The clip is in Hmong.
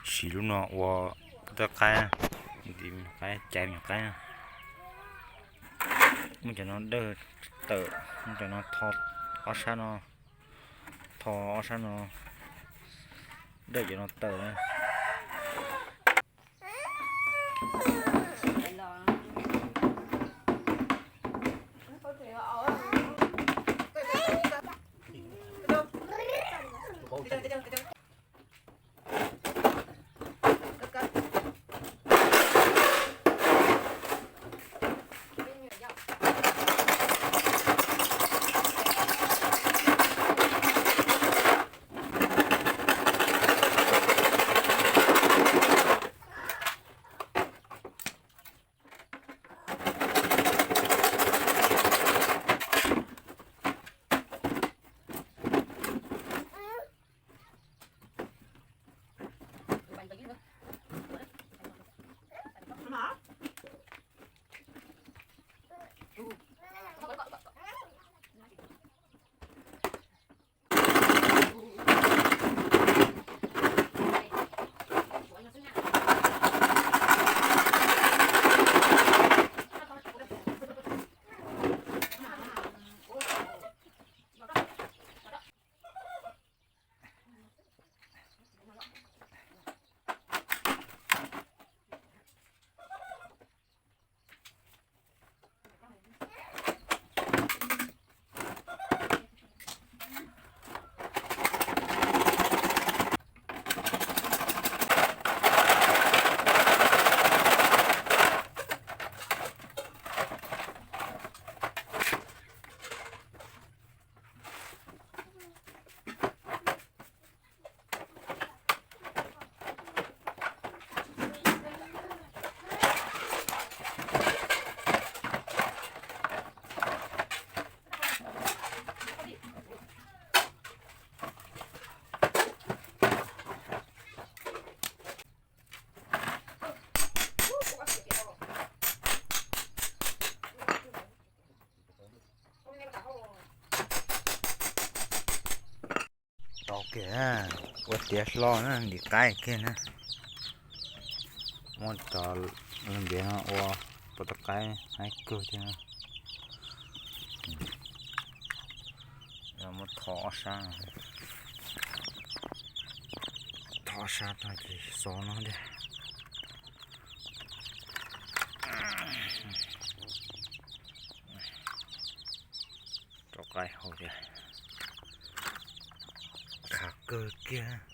Siv lub no ua pob tawb qaib, qaib caiv me nyuam qaib. Muab cov no dawj tawm, muab cov no tho ob sab no, tho ob sab no, dawj cov no tawm na. Tau kiag, ua tiav hlo na, ntim qaib kiag na. Muab cov npiav no ua pob tawb qaib haib kawg thiab. Muab tho ob sab, tho ob sab no ces xov no thiab. Rau qaib hauv thiab. Qhav kawg kiag.